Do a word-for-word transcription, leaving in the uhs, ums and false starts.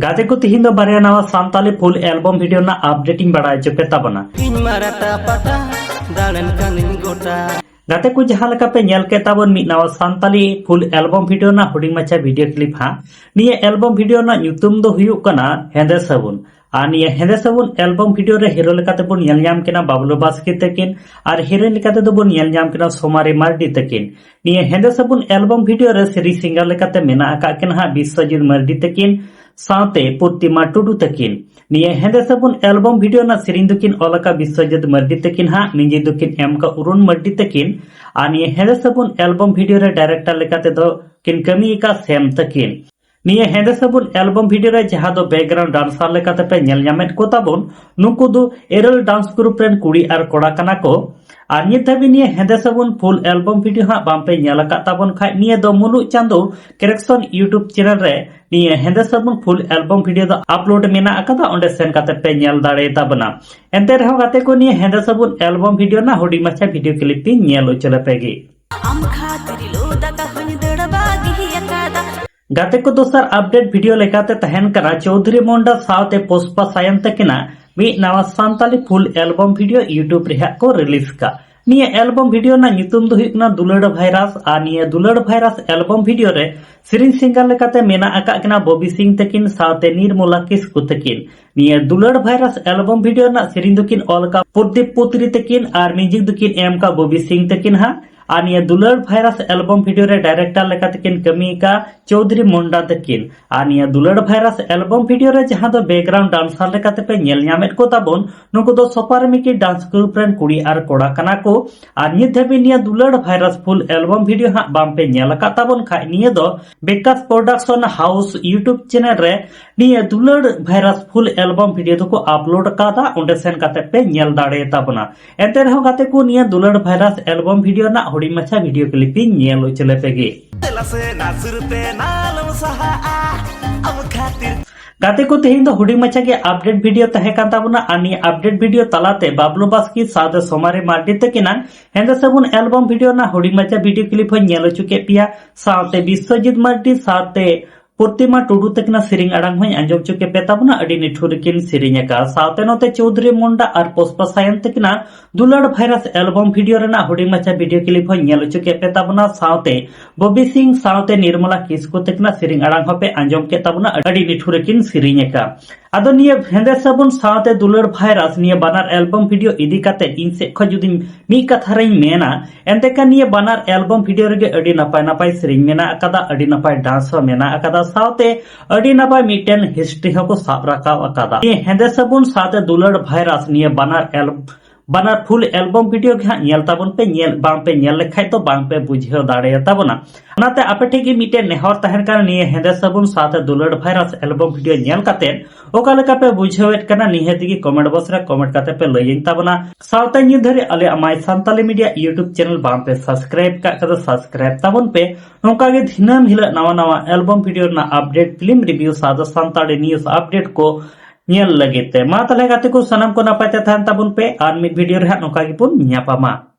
ᱜᱟᱛᱮ ᱠᱚ, ᱛᱤᱦᱤᱧ ᱫᱚ ᱵᱟᱨᱭᱟ ᱱᱟᱣᱟ ᱥᱟᱱᱛᱟᱞᱤ ᱯᱷᱩᱞ ᱮᱞᱵᱚᱢ ᱵᱷᱤᱰᱤᱭᱳ ᱨᱮᱱᱟᱜ ᱟᱯᱰᱮᱴ ᱤᱧ ᱵᱟᱲᱟᱭ ᱦᱚᱪᱚ ᱯᱮ ᱛᱟᱵᱚᱱᱟ᱾ ᱤᱧ ᱢᱟ ᱨᱟᱴᱟ ᱯᱟᱴᱟ ᱫᱟᱬᱟᱱ ᱠᱟᱹᱱᱟᱹᱧ ᱜᱚᱴᱟ᱾ ᱜᱟᱛᱮ ᱠᱚ, ᱡᱟᱦᱟᱸ ᱞᱮᱠᱟ ᱯᱮ ᱧᱮᱞ ᱠᱮᱫ ᱛᱟᱵᱚᱱ ᱢᱤᱫ ᱱᱟᱣᱟ ᱥᱟᱱᱛᱟᱞᱤ ᱯᱷᱩᱞ ᱮᱞᱵᱚᱢ ᱵᱷᱤᱰᱤᱭᱳ ᱨᱮᱱᱟᱜ ᱦᱩᱰᱤᱧ ᱢᱟᱪᱷᱟ ᱵᱷᱤᱰᱤᱭᱳ ᱠᱞᱤᱯ ᱦᱟᱸᱜ, ᱱᱤᱭᱟᱹ ᱮᱞᱵᱚᱢ ᱵᱷᱤᱰᱤᱭᱳ ᱨᱮᱱᱟᱜ ᱧᱩᱛᱩᱢ ᱫᱚ ᱦᱩᱭᱩᱜ ᱠᱟᱱᱟ ᱦᱮᱸᱫᱮ ᱥᱟᱹᱵᱩᱱ᱾ ᱟᱨ ᱱᱤᱭᱟᱹ ᱦᱮᱸᱫᱮ ᱥᱟᱹᱵᱩᱱ ᱮᱞᱵᱚᱢ ᱵᱷᱤᱰᱤᱭᱳ ᱨᱮ ᱦᱤᱨᱳ ᱞᱮᱠᱟᱛᱮ ᱵᱚᱱ ᱧᱮᱞ ᱧᱟᱢ ᱠᱤᱱᱟ ᱵᱟᱵᱞᱩ ᱵᱟᱥᱠᱮ ᱛᱟᱹᱠᱤᱱ, ᱟᱨ ᱦᱤᱨᱳᱭᱤᱱ ᱞᱮᱠᱟᱛᱮ ᱫᱚ ᱵᱚᱱ ᱧᱮᱞ ᱧᱟᱢ ᱠᱤᱱᱟ ᱥᱳᱢᱟᱨᱤ ᱢᱟᱨᱰᱤ ᱛᱟᱹᱠᱤᱱ᱾ ᱱᱤᱭᱟᱹ ᱦᱮᱸᱫᱮ ᱥᱟᱹᱵᱩᱱ ᱮᱞᱵᱚᱢ ᱵᱷᱤᱰᱤᱭᱳ ᱨᱮ ᱥᱮᱨᱮᱧ ᱥᱤᱝᱜᱟᱨ ᱞᱮᱠᱟᱛᱮ ᱢᱮᱱᱟᱜ ᱟᱠᱟᱫ ᱠᱤᱱᱟ ᱦᱟᱸᱜ ᱵᱤᱥᱥᱚᱡᱤᱛ ᱢᱟᱨᱰᱤ ᱛᱟᱹᱠᱤᱱ ᱥᱟᱶᱛᱮ ᱯᱨᱚᱛᱤᱢᱟ ᱴᱩᱰᱩ ᱛᱟᱹᱠᱤᱱ᱾ ᱱᱤᱭᱟᱹ ᱦᱮᱸᱫᱮ ᱥᱟᱹᱵᱩᱱ ᱮᱞᱵᱚᱢ ᱵᱷᱤᱰᱤᱭᱳ ᱨᱮᱱᱟᱜ ᱥᱮᱨᱮᱧ ᱫᱚᱠᱤᱱ ᱚᱞ ᱟᱠᱟᱫ ᱵᱤᱥᱥᱚᱡᱤᱛ ᱢᱟᱨᱰᱤ ᱛᱟᱹᱠᱤᱱ ᱦᱟᱸᱜ, ᱢᱤᱭᱩᱡᱤᱠ ᱫᱚᱠᱤᱱ ᱮᱢ ᱟᱠᱟᱫ ᱚᱨᱩᱱ ᱢᱟᱨᱰᱤ ᱛᱟᱹᱠᱤᱱ, ᱟᱨ ᱱᱤᱭᱟᱹ ᱦᱮᱸᱫᱮ ᱥᱟᱹᱵᱩᱱ ᱮᱞᱵᱚᱢ ᱵᱷᱤᱰᱤᱭᱳ ᱨᱮ ᱰᱟᱭᱨᱮᱠᱴᱚᱨ ᱞᱮᱠᱟᱛᱮ ᱫᱚ ᱠᱤᱱ ᱠᱟᱹᱢᱤ ᱟᱠᱟᱫ ᱥᱮᱢ ᱛᱟᱹᱠᱤᱱ᱾ ᱱᱤᱭᱟᱹ ᱦᱮᱸᱫᱮ ᱥᱟᱹᱵᱩᱱ ᱮᱞᱵᱚᱢ ᱵᱷᱤᱰᱤᱭᱳ ᱨᱮ ᱡᱟᱦᱟᱸ ᱫᱚ ᱵᱮᱠᱜᱨᱟᱣᱩᱱᱰ ᱰᱟᱱᱥᱟᱨ ᱞᱮᱠᱟᱛᱮ ᱯᱮ ᱧᱮᱞ ᱧᱟᱢᱮᱫ ᱠᱚ ᱛᱟᱵᱚᱱ, ᱱᱩᱠᱩ ᱫᱚ ᱮᱨᱮᱞ ᱰᱟᱱᱥ ᱜᱨᱩᱯ ᱨᱮᱱ ᱠᱩᱲᱤ ᱟᱨ ᱠᱚᱲᱟ ᱠᱟᱱᱟ ᱠᱚ᱾ ᱟᱨ ᱱᱤᱛ ᱫᱷᱟᱹᱵᱤᱡ ᱱᱤᱭᱟᱹ ᱦᱮᱸᱫᱮ ᱥᱟᱹᱵᱩᱱ ᱯᱷᱩᱞ ᱮᱞᱵᱚᱢ ᱵᱷᱤᱰᱤᱭᱳ ᱦᱟᱸᱜ ᱵᱟᱝ ᱯᱮ ᱧᱮᱞ ᱟᱠᱟᱫ ᱛᱟᱵᱚᱱ ᱠᱷᱟᱡ, ᱱᱤᱭᱟᱹ ᱫᱚ ᱢᱩᱞᱩᱜ ᱪᱟᱸᱫᱳ ᱠᱨᱮᱠᱥᱚᱱ YouTube ᱪᱮᱱᱮᱞ ᱨᱮ ᱱᱤᱭᱟᱹ ᱦᱮᱸᱫᱮ ᱥᱟᱹᱵᱩᱱ ᱯᱷᱩᱞ ᱮᱞᱵᱚᱢ ᱵᱷᱤᱰᱤᱭᱳ ᱫᱚ ᱟᱯᱞᱳᱰ ᱢᱮᱱᱟᱜ ᱟᱠᱟᱫᱟ, ᱚᱸᱰᱮ ᱥᱮᱱ ᱠᱟᱛᱮ ᱯᱮ ᱧᱮᱞ ᱫᱟᱲᱮᱭᱟᱛᱟ ᱵᱚᱱᱟ᱾ ᱮᱱᱛᱮ ᱨᱮᱦᱚᱸ ᱜᱟᱛᱮ ᱠᱚ, ᱱᱤᱭᱟᱹ ᱦᱮᱸᱫᱮ ᱥᱟᱹᱵᱩᱱ ᱮᱞᱵᱚᱢ ᱵᱷᱤᱰᱤᱭᱳ ᱨᱮᱱᱟᱜ ᱦᱩᱰᱤᱧ ᱢᱟᱪᱷᱟ ᱵᱷᱤᱰᱤᱭᱳ ᱠᱞᱤᱯ ᱤᱧ ᱧᱮᱞ ᱦᱚᱪᱚ ᱞᱮᱯᱮ ᱜᱮ᱾ ᱟᱢ ᱠᱷᱟᱹᱛᱤᱨ ᱞᱚ ᱫᱟᱠᱟ ᱦᱚᱸᱧ ᱫᱟᱹᱲ ᱵᱟᱹᱜᱤ ᱟᱠᱟᱫᱟ᱾ ᱜᱟᱛᱮ ᱠᱚ, ᱫᱚᱥᱟᱨ ᱟᱯᱰᱮᱴ ᱵᱷᱤᱰᱤᱭᱳ ᱞᱮᱠᱟᱛᱮ ᱛᱟᱦᱮᱱ ᱠᱟᱱᱟ ᱪᱳᱣᱫᱷᱩᱨᱤ ᱢᱩᱱᱰᱟ ᱥᱟᱶᱛᱮ ᱯᱩᱥᱯᱟ ᱥᱟᱭᱚᱱ ᱛᱟᱹᱠᱤᱱᱟᱜ ᱢᱤᱫ ᱱᱟᱣᱟ ᱥᱟᱱᱛᱟᱞᱤ ᱯᱷᱩᱞ ᱮᱞᱵᱚᱢ ᱵᱷᱤᱰᱤᱭᱳ YouTube ᱨᱮ ᱦᱟᱸᱜ ᱠᱚ ᱨᱤᱞᱤᱡᱽ ᱠᱟᱜ᱾ ᱱᱤᱭᱟᱹ ᱮᱞᱵᱚᱢ ᱵᱷᱤᱰᱤᱭᱳ ᱨᱮᱱᱟᱜ ᱧᱩᱛᱩᱢ ᱫᱚ ᱦᱩᱭᱩᱜ ᱠᱟᱱᱟ ᱫᱩᱞᱟᱹᱲ ᱵᱷᱟᱭᱨᱟᱥ, ᱟᱨ ᱱᱤᱭᱟᱹ ᱫᱩᱞᱟᱹᱲ ᱵᱷᱟᱭᱨᱟᱥ ᱮᱞᱵᱚᱢ ᱵᱷᱤᱰᱤᱭᱳ ᱨᱮ ᱥᱮᱨᱮᱧ ᱥᱤᱝᱜᱟᱨ ᱞᱮᱠᱟᱛᱮ ᱢᱮᱱᱟᱜ ᱟᱠᱟᱫ ᱠᱤᱱᱟ ᱵᱚᱵᱤ ᱥᱤᱝ ᱛᱟᱹᱠᱤᱱ ᱥᱟᱶᱛᱮ ᱱᱤᱨᱢᱚᱞᱟ ᱠᱤᱥᱠᱩ ᱛᱟᱹᱠᱤᱱ᱾ ᱱᱤᱭᱟᱹ ᱫᱩᱞᱟᱹᱲ ᱵᱷᱟᱭᱨᱟᱥ ᱮᱞᱵᱚᱢ ᱵᱷᱤᱰᱤᱭᱳ ᱨᱮᱱᱟᱜ ᱥᱮᱨᱮᱧ ᱫᱚᱠᱤᱱ ᱚᱞ ᱟᱠᱟᱫ ᱯᱨᱚᱫᱤᱯ ᱯᱩᱛᱨᱤ ᱛᱟᱹᱠᱤᱱ ᱟᱨ ᱢᱤᱭᱩᱡᱤᱠ ᱫᱚᱠᱤᱱ ᱮᱢ ᱟᱠᱟᱫ ᱵᱚᱵᱤ ᱥᱤᱝ ᱛᱟᱹᱠᱤᱱ ᱦᱟᱸᱜ᱾ ᱟᱨ ᱱᱤᱭᱟᱹ ᱫᱩᱞᱟᱹᱲ ᱵᱷᱟᱭᱨᱟᱥ ᱮᱞᱵᱚᱢ ᱵᱷᱤᱰᱤᱭᱳ ᱨᱮ ᱰᱟᱭᱨᱮᱠᱴᱚᱨ ᱞᱮᱠᱟᱛᱮ ᱠᱤᱱ ᱠᱟᱹᱢᱤ ᱟᱠᱟᱫ ᱪᱳᱣᱫᱷᱩᱨᱤ ᱢᱩᱱᱰᱟ ᱛᱟᱹᱠᱤᱱ᱾ ᱟᱨ ᱱᱤᱭᱟᱹ ᱫᱩᱞᱟᱹᱲ ᱵᱷᱟᱭᱨᱟᱥ ᱮᱞᱵᱚᱢ ᱵᱷᱤᱰᱤᱭᱳ ᱨᱮ ᱡᱟᱦᱟᱸ ᱫᱚ ᱵᱮᱠᱜᱨᱟᱣᱩᱱᱰ ᱰᱟᱱᱥᱟᱨ ᱞᱮᱠᱟᱛᱮ ᱯᱮ ᱧᱮᱞ ᱧᱟᱢᱮᱫ ᱠᱚ ᱛᱟᱵᱚᱱ, ᱱᱩᱠᱩ ᱫᱚ ᱥᱚᱯᱟᱨ ᱢᱤᱠᱤ ᱰᱟᱱᱥ ᱜᱨᱩᱯ ᱨᱮᱱ ᱠᱩᱲᱤ ᱟᱨ ᱠᱚᱲᱟ ᱠᱟᱱᱟ ᱠᱚ᱾ ᱟᱨ ᱱᱤᱛ ᱫᱷᱟᱹᱵᱤᱡ ᱱᱤᱭᱟᱹ ᱫᱩᱞᱟᱹᱲ ᱵᱷᱟᱭᱨᱟᱥ ᱯᱷᱩᱞ ᱮᱞᱵᱚᱢ ᱵᱷᱤᱰᱤᱭᱳ ᱦᱟᱸᱜ ᱵᱟᱝ ᱯᱮ ᱧᱮᱞ ᱟᱠᱟᱫ ᱛᱟᱵᱚᱱ ᱠᱷᱟᱡ, ᱱᱤᱭᱟᱹ ᱫᱚ ᱵᱤᱠᱟᱥ ᱯᱨᱚᱰᱟᱠᱥᱚᱱ ᱦᱟᱣᱩᱥ YouTube ᱪᱮᱱᱮᱞ ᱨᱮ ᱱᱤᱭᱟᱹ ᱫᱩᱞᱟᱹᱲ ᱵᱷᱟᱭᱨᱟᱥ ᱯᱷᱩᱞ ᱮᱞᱵᱚᱢ ᱵᱷᱤᱰᱤᱭᱳ ᱫᱚᱠᱚ ᱟᱯᱞᱳᱰ ᱟᱠᱟᱫᱟ, ᱚᱸᱰᱮ ᱥᱮᱱ ᱠᱟᱛᱮ ᱯᱮ ᱧᱮᱞ ᱫᱟᱲᱮᱭᱟᱛᱟ ᱵᱚᱱᱟ᱾ ᱮᱱᱛᱮ ᱨᱮᱦᱚᱸ ᱜᱟᱛᱮ ᱠᱚ, ᱱᱤᱭᱟᱹ ᱫᱩᱞᱟᱹᱲ ᱵᱷᱟᱭᱨᱟᱥ ᱮᱞᱵᱚᱢ ᱵᱷᱤᱰᱤᱭᱳ ᱨᱮᱱᱟᱜ ᱦᱩᱰᱤᱧ ᱢᱟᱪᱷᱟ ᱵᱷᱤᱰᱤᱭᱳ ᱠᱞᱤᱯ ᱤᱧ ᱧᱮᱞ ᱦᱚᱪᱚ ᱞᱮᱯᱮ ᱜᱮ᱾ ᱫᱮᱞᱟ ᱥᱮ ᱱᱟ ᱥᱩᱨ ᱛᱮ ᱱᱟ ᱟᱞᱚᱢ ᱥᱟᱦᱟᱜᱼᱟ, ᱟᱢ ᱠᱷᱟᱹᱛᱤᱨ᱾ ᱜᱟᱛᱮ ᱠᱚ, ᱛᱮᱦᱮᱧ ᱫᱚ ᱦᱩᱰᱤᱧ ᱢᱟᱪᱷᱟ ᱜᱮ ᱟᱯᱰᱮᱴ ᱵᱷᱤᱰᱤᱭᱳ ᱛᱟᱦᱮᱸ ᱠᱟᱱ ᱛᱟᱵᱚᱱᱟ, ᱟᱨ ᱱᱤᱭᱟᱹ ᱟᱯᱰᱮᱴ ᱵᱷᱤᱰᱤᱭᱳ ᱛᱟᱞᱟᱛᱮ ᱵᱟᱵᱞᱩ ᱵᱟᱥᱠᱮ ᱥᱟᱶᱛᱮ ᱥᱳᱢᱟᱨᱤ ᱢᱟᱨᱰᱤ ᱛᱟᱹᱠᱤᱱᱟᱜ ᱦᱮᱸᱫᱮ ᱥᱟᱹᱵᱩᱱ ᱮᱞᱵᱚᱢ ᱵᱷᱤᱰᱤᱭᱳ ᱨᱮᱱᱟᱜ ᱦᱩᱰᱤᱧ ᱢᱟᱪᱷᱟ ᱵᱷᱤᱰᱤᱭᱳ ᱠᱞᱤᱯ ᱦᱚᱸᱧ ᱧᱮᱞ ᱦᱚᱪᱚ ᱠᱮᱫ ᱯᱮᱭᱟ, ᱥᱟᱶᱛᱮ ᱵᱤᱥᱥᱚᱡᱤᱛ ᱢᱟᱨᱰᱤ ᱥᱟᱶᱛᱮ ᱯᱨᱚᱛᱤᱢᱟ ᱴᱩᱰᱩ ᱛᱟᱹᱠᱤᱱᱟᱜ ᱥᱮᱨᱮᱧ ᱟᱲᱟᱝ ᱦᱚᱸᱧ ᱟᱸᱡᱚᱢ ᱦᱚᱪᱚ ᱠᱮᱫ ᱯᱮ ᱛᱟᱵᱚᱱᱟ᱾ ᱟᱹᱰᱤ ᱱᱤᱴᱷᱩᱨ ᱨᱮᱠᱤᱱ ᱥᱮᱨᱮᱧ ᱟᱠᱟᱫᱼᱟ᱾ ᱥᱟᱶᱛᱮ ᱱᱚᱛᱮ ᱪᱳᱣᱫᱷᱩᱨᱤ ᱢᱩᱱᱰᱟ ᱟᱨ ᱯᱩᱥᱯᱟ ᱥᱟᱭᱟᱱ ᱛᱟᱹᱠᱤᱱᱟᱜ ᱫᱩᱞᱟᱹᱲ ᱵᱷᱟᱭᱨᱟᱥ ᱮᱞᱵᱚᱢ ᱵᱷᱤᱰᱤᱭᱳ ᱨᱮᱱᱟᱜ ᱦᱩᱰᱤᱧ ᱢᱟᱪᱷᱟ ᱵᱷᱤᱰᱤᱭᱳ ᱠᱞᱤᱯ ᱦᱚᱸᱧ ᱧᱮᱞ ᱦᱚᱪᱚ ᱠᱮᱫ ᱯᱮ ᱛᱟᱵᱚᱱᱟ᱾ ᱥᱟᱶᱛᱮ ᱵᱚᱵᱤ ᱥᱤᱝ ᱥᱟᱶᱛᱮ ᱱᱤᱨᱢᱚᱞᱟ ᱠᱤᱥᱠᱩ ᱛᱟᱹᱠᱤᱱᱟᱜ ᱥᱮᱨᱮᱧ ᱟᱲᱟᱝ ᱦᱚᱸᱯᱮ ᱟᱸᱡᱚᱢ ᱠᱮᱫ ᱛᱟᱵᱚᱱᱟ᱾ ᱟᱹᱰᱤ ᱱᱤᱴᱷᱩᱨ ᱨᱮᱠᱤᱱ ᱥᱮᱨᱮᱧ ᱟᱠᱟᱫᱼᱟ᱾ ᱟᱫᱚ ᱱᱤᱭᱟᱹ ᱦᱮᱸᱫᱮ ᱥᱟᱹᱵᱩᱱ ᱥᱟᱶᱛᱮ ᱫᱩᱞᱟᱹᱲ ᱵᱷᱟᱭᱨᱟᱥ ᱱᱤᱭᱟᱹ ᱵᱟᱱᱟᱨ ᱮᱞᱵᱚᱢ ᱵᱷᱤᱰᱤᱭᱳ ᱤᱫᱤ ᱠᱟᱛᱮ ᱤᱧ ᱥᱮᱫ ᱠᱷᱚᱱ ᱡᱩᱫᱤ ᱢᱤᱫ ᱠᱟᱛᱷᱟ ᱨᱤᱧ ᱢᱮᱱᱟ, ᱮᱱᱛᱮ ᱠᱷᱟᱱ ᱱᱤᱭᱟᱹ ᱵᱟᱱᱟᱨ ᱮᱞᱵᱚᱢ ᱵᱷᱤᱰᱤᱭᱳ ᱨᱮᱜᱮ ᱟᱹᱰᱤ ᱱᱟᱯᱟᱭ ᱱᱟᱯᱟᱭ ᱥᱮᱨᱮᱧ ᱢᱮᱱᱟᱜ ᱟᱠᱟᱫᱟ, ᱟᱹᱰᱤ ᱱᱟᱯᱟᱭ ᱰᱟᱱᱥ ᱦᱚᱸ ᱢᱮᱱᱟᱜ ᱟᱠᱟᱫᱟ, ᱥᱟᱶᱛᱮ ᱟᱹᱰᱤ ᱱᱟᱯᱟᱭ ᱢᱤᱫᱴᱮᱱ ᱦᱤᱥᱴᱨᱤ ᱦᱚᱸᱠᱚ ᱥᱟᱵ ᱨᱟᱠᱟᱵ ᱟᱠᱟᱫᱟ᱾ ᱱᱤᱭᱟᱹ ᱦᱮᱸᱫᱮ ᱥᱟᱹᱵᱩᱱ ᱥᱟᱶᱛᱮ ᱫᱩᱞᱟᱹᱲ ᱵᱷᱟᱭᱨᱟᱥ ᱱᱤᱭᱟᱹ ᱵᱟᱱᱟᱨ ᱮᱞ ᱵᱟᱱᱟᱨ ᱯᱷᱩᱞ ᱮᱞᱵᱚᱢ ᱵᱷᱤᱰᱤᱭᱳ ᱜᱮ ᱦᱟᱸᱜ ᱧᱮᱞ ᱛᱟᱵᱚᱱ ᱯᱮ᱾ ᱧᱮᱞ ᱵᱟᱝ ᱯᱮ ᱧᱮᱞ ᱞᱮᱠᱷᱟᱡ ᱫᱚ ᱵᱟᱝ ᱯᱮ ᱵᱩᱡᱷᱟᱹᱣ ᱫᱟᱲᱮᱭᱟᱛᱟ ᱵᱚᱱᱟ᱾ ᱚᱱᱟᱛᱮ ᱟᱯᱮ ᱴᱷᱮᱱ ᱜᱮ ᱢᱤᱫᱴᱮᱱ ᱱᱮᱦᱚᱨ ᱛᱟᱦᱮᱱ ᱠᱟᱱᱟ, ᱱᱤᱭᱟᱹ ᱦᱮᱸᱫᱮ ᱥᱟᱹᱵᱩᱱ ᱥᱟᱶᱛᱮ ᱫᱩᱞᱟᱹᱲ ᱵᱷᱟᱭᱨᱟᱥ ᱮᱞᱵᱚᱢ ᱵᱷᱤᱰᱤᱭᱳ ᱧᱮᱞ ᱠᱟᱛᱮ ᱚᱠᱟ ᱞᱮᱠᱟ ᱯᱮ ᱵᱩᱡᱷᱟᱹᱣᱮᱫ ᱠᱟᱱᱟ, ᱱᱤᱦᱟᱹᱛ ᱜᱮ ᱠᱚᱢᱮᱱᱴ ᱵᱚᱠᱥ ᱨᱮ ᱠᱚᱢᱮᱱᱴ ᱠᱟᱛᱮ ᱯᱮ ᱞᱟᱹᱭᱟᱹᱧ ᱛᱟᱵᱚᱱᱟ᱾ ᱥᱟᱶᱛᱮ ᱱᱤᱛ ᱫᱷᱟᱹᱨᱤᱡ ᱟᱞᱮᱭᱟᱜ ᱢᱟᱭ ᱥᱟᱱᱛᱟᱞᱤ ᱢᱤᱰᱤᱭᱟ ᱭᱩᱴᱩᱵᱽ ᱪᱮᱱᱮᱞ ᱵᱟᱝ ᱯᱮ ᱥᱟᱵᱥᱠᱨᱟᱭᱤᱵ ᱠᱟᱜ ᱠᱷᱟᱱ ᱫᱚ ᱥᱟᱵᱥᱠᱨᱟᱭᱤᱵ ᱛᱟᱵᱚᱱ ᱯᱮ᱾ ᱱᱚᱝᱠᱟ ᱜᱮ ᱫᱤᱱᱟᱹᱢ ᱦᱤᱞᱳᱜ ᱱᱟᱣᱟ ᱱᱟᱣᱟ ᱮᱞᱵᱚᱢ ᱵᱷᱤᱰᱤᱭᱳ ᱨᱮᱱᱟᱜ ᱟᱯᱰᱮᱴ, ᱯᱷᱤᱞᱢ ᱨᱤᱵᱷᱤᱭᱩ ᱥᱟᱶᱛᱮ ᱥᱟᱱᱛᱟᱲᱤ ᱱᱤᱭᱩᱡᱽ ᱟᱯᱰᱮᱴ ᱠᱚ ᱧᱮᱞ ᱞᱟᱹᱜᱤᱫ ᱛᱮ᱾ ᱢᱟ ᱛᱟᱦᱚᱞᱮ ᱜᱟᱛᱮ ᱠᱚ, ᱥᱟᱱᱟᱢ ᱠᱚ ᱱᱟᱯᱟᱭ ᱛᱮ ᱛᱟᱦᱮᱱ ᱛᱟᱵᱚᱱ ᱯᱮ, ᱟᱨ ᱢᱤᱫ ᱵᱷᱤᱰᱤᱭᱳ ᱨᱮ ᱦᱟᱸᱜ ᱱᱚᱝᱠᱟ ᱜᱮᱵᱚᱱ ᱧᱟᱯᱟᱢᱟ᱾